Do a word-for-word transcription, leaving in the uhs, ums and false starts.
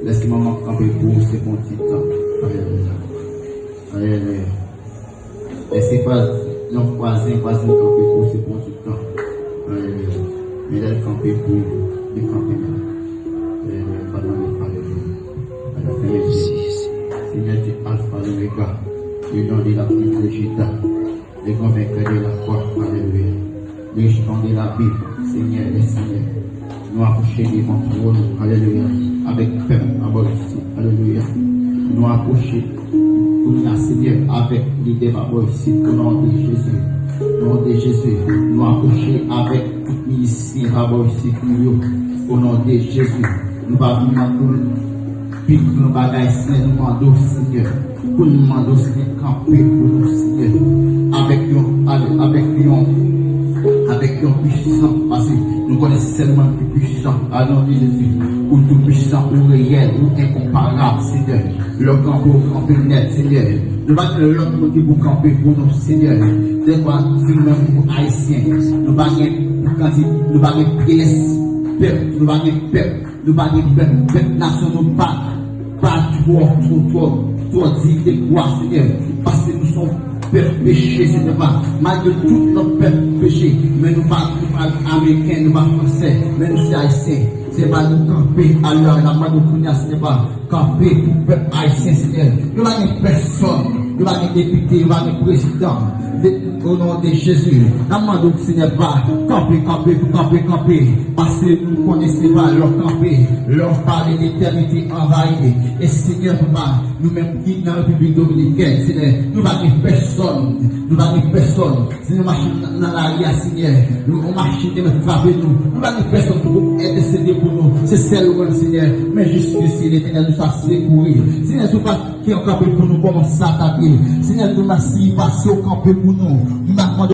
Lè se manman kanpe pou ou, se pou yon ti tan. Alelouya. Alelouya. Lè se pa yon vwazen, vwazen kanpe pou ou, se pou yon ti tan. Alelouya. Men lè l kanpe pou ou, li kanpe menm. Alelouya. Papa, nou alelouya. Alelouya. Senyè Dye, Alfa, Omega, le lion de la tribu de Juda, le grand vainqueur de la croix, alelouya. Le juge de la Bible, Senyè dè senyè. Nou apwoche devan twòn ou, alelouya, avèk pèp pa bò isit, alelouya. Nou apwoche kounye a, Senyè, avèk lidè pa bò isit, o non de Jezi. O non de Jezi, nou apwoche avèk tout mizisyen pa bò isit nou yo, o non de Jezi. Nou pa vin nan tout pik nan bagay, Senyè, nou mande w, Senyè, pou nou mande w, Senyè, kanpe pou nou, Senyè, avèk yon, avèk, avèk yon, avèk yon pwisans, paske nou konnen se sèlman ki pwisan, o non de Jezi, ou tou pwisan, ou reyèl, ou enkonparab, Senyè. Lè w kanpe, ou kanpe nèt, Senyè. Nou pa gen lòt moun ki pou kanpe pou nou, Senyè. Dèfwa, si nou menm pou Ayisyen, nou pa gen kandida, nou pa gen pyès pèp, nou pa gen pèp. Nou pa gen pèp, pèp nasyon nou pa, pa twò, twò, twò, twò diy de glwa, Senyè. Paske nou se yon pèp peche, Senyè, pa. Malgre tout lòt pèp peche, men nou pa, nou pa ameriken, nou pa fransè, men nou se ayisyen. Senyè, pa, nou kanpe, alelouya, n ap mande w kounye a, Senyè, pa, kanpe pou pèp ayisyen, Senyè. Nou pa gen pèsòn, nou pa gen depite, nou pa gen prezidan. De, o non de Jezi, n ap mande w, Senyè, pa, kanpe, kanpe, kanpe, kanpe. Paske nou konnen se pa lè w kanpe, lè w pale, letènite anvayi. E Senyè, papa, nou menm ki nan Repiblik Dominikèn, Senyè, nou pa gen pèsòn, nou pa gen pèsòn. Si nou mache nan, nan lari a, Senyè, yon machin te mèt frape nou, nou pa gen pèsòn pou entèsede pou nou. Se sèl ou menm, Senyè. Men jis Mesye Letènèl, nou sa sekouri. Senyè, si w pa te kanpe pou nou, kòman sa t ap ye? Senyè, nou mèsi paske w kanpe pou nou. Nou pa